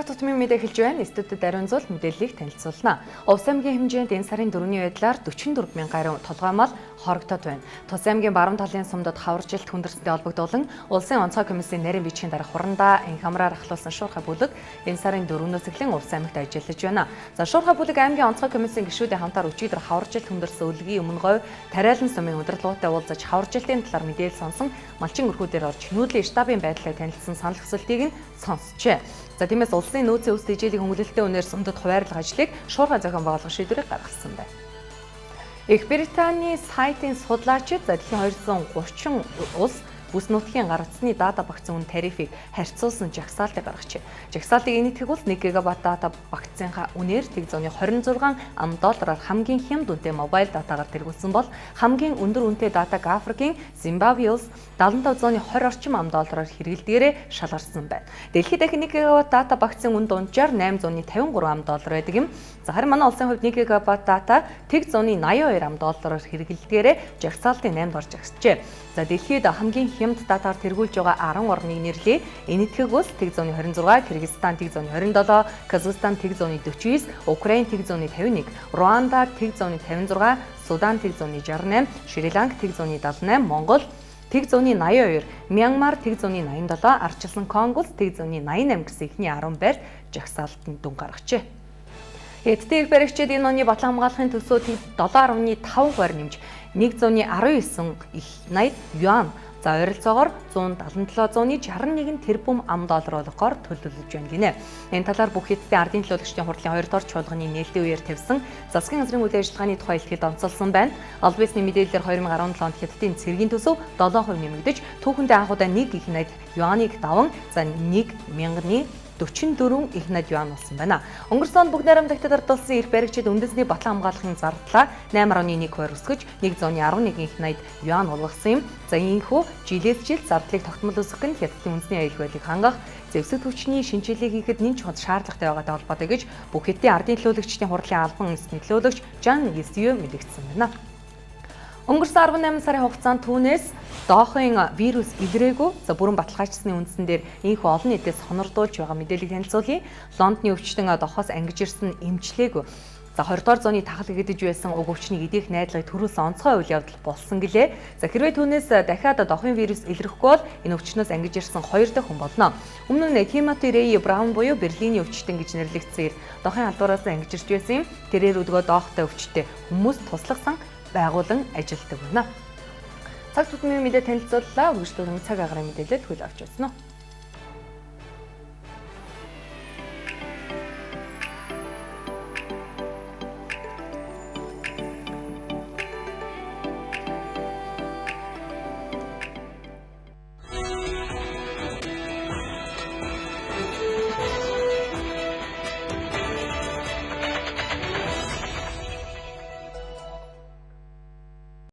Цаг тутмын мэдээ эхэлж байна. Студид Ариун Зул мэдээллийг танилцуулна. Увс аймгийн хэмжээнд энэ сарын 4-ний байдлаар 44 мянган гаруй толгой мал хорогдоод байна. Тус аймгийн баруун талын сумдад хаваржилт хүндэрсэнтэй холбогдуулан улсын онцгой комиссийн нарийн бичгийн дарга хурандаа инх амраар ахлуулсан Шуурхай бүлэг энэ сарын 4-өөс эхлэн Увс аймагт ажиллаж байна. За, Шуурхай бүлэг аймгийн онцгой комиссийн гишүүдийн хамтаар өчигдөр хаваржилт хүндэрсэн Өлгийн, Өмнө говь, Тариалан сумын удирдлагуудтай уулзаж хаваржилтын талаар мэдээлэл сонсон, малчин өрхүүдээр орж нүүдлийн штабын байдлыг танилцсан, санал хүсэлтийг нь сонсчээ. За, тиймээс улсын нөөцийн ус тэжээлийн хөнгөлөлтийн үнээр сумдад хуваарлах ажлыг шуурхай зохион байгуулах шийдвэрийг гаргасан байна. Их Британий сайтын судлаачид за дэлхийн 230 улс бүс нутгийн гар утасны дата багцын үн тарифыг харьцуулсан жагсаалтыг гаргажээ. Жагсаалтыг Энэтхэг улс 1 ГБ дата багцынхаа үнээр 126 ам доллараар хамгийн хямд үнэтэй мобайл датагаар тэргүүлсэн бол хамгийн өндөр үнэтэй датаг Африкийн Зимбабве улс 7520 орчим ам доллараар хэрэглэдгээрээ шалгарсан байна. Дэлхийд дахин 1 ГБ дата багцын үн дунджаар 853 ам доллар байдаг юм. За, харин манай улсын хувьд 1 ГБ дата 182 ам доллараар хэрэглэдгээрээ жагсаалтын 8 дугаар жагсжээ. За, дэлхийд хамгийн хямд датаар тэргүүлж байгаа 10 орныг нэрлэе. Энэтхэг улс 126, Кыргызстан 127, Казахстан 149, Украин 151, Руанда 156, Судан 168, Шри Ланк 178, Монгол 182, Мьянмар 187, ардчилсан Конго улс 188 гэсэн эхний 10 байр жагсаалтанд дүн гаргажээ. Хятадын эрх баригчид энэ оны батлан хамгаалахын төсөө 7.5 хувиар нэмж 119 их 80 юан, за, ойролцоогоор 177.61 тэрбум ам доллар болгохоор төлөвлөж байна гинэ. Энэ талаар бүх Хятадын ардын төлөөлөгчдийн хурлын 2 дугаар чуулганы нээлтийн үеэр тавьсан засгийн газрын үйл ажиллагааны тухай илтгэл онцолсон байна. Албан ёсны мэдээлэлээр 2017 онд Хятадын цэргийн төсөв 7% нэмэгдэж, түүхэндээ анх удаа 1 их 80 юаныг даван, за, 1 мянганы 44 их 80 юан болсон байна. Өнгөрсөн онд Бүгд Найрамдах Хятад ард улсын эрх баригчид үндэсний батлан хамгаалахын зардлаа 8.1 хувиар өсгөж, 111 их 80 юан болгосон юм. За, ийнхүү жилээс жил зардлыг тогтмол өсгөх нь Хятадын үндэсний аюулгүй байдлыг хангах, зэвсэг түвшний шинжилгээг хийхэд нэн чухал шаардлагатай байгаатай холбоотой гэж бүх Хятадын ардын төлөөлөгчдийн хурлын албан ёсны төлөөлөгч Жан Есью мэдэгдсэн байна. Өнгөрсөн 18 сарын хугацаанд түүнээс доохын вирус илрээгүй. За, бүрэн баталгаажсны үндсэн дээр ийнхүү олон нийтээс сонордуулж байгаа мэдээллийг танилцуулъя. Лондоны өвчтөн дохоос ангиж ирсэн эмчлээгүй. За, 20 дугаар зууны тахал гэгдэж байсан уг өвчнийг эдийх найдлагыг төрүүлсэн онцгой үйл явдал болсон гэлээ. За, хэрвээ түүнээс дахиад дохын вирус илрэхгүй бол энэ өвчнөөс ангиж ирсэн хоёр дахь хүн болно. Өмнө нь Тимоти Рей Браун буюу Берлиний өвчтөн гэж нэрлэгдсэн дохын халдвараас ангиж ирж байсан юм. Тэрээр өдгөө доохтой өвчтэй хүмүүс туслах сан байгуулан ажилладаг байна. Цаг тутмын мэдээ танилцууллаа. Үргэлжлүүлэн цаг агаарын мэдээлэл хүлээн авч байна.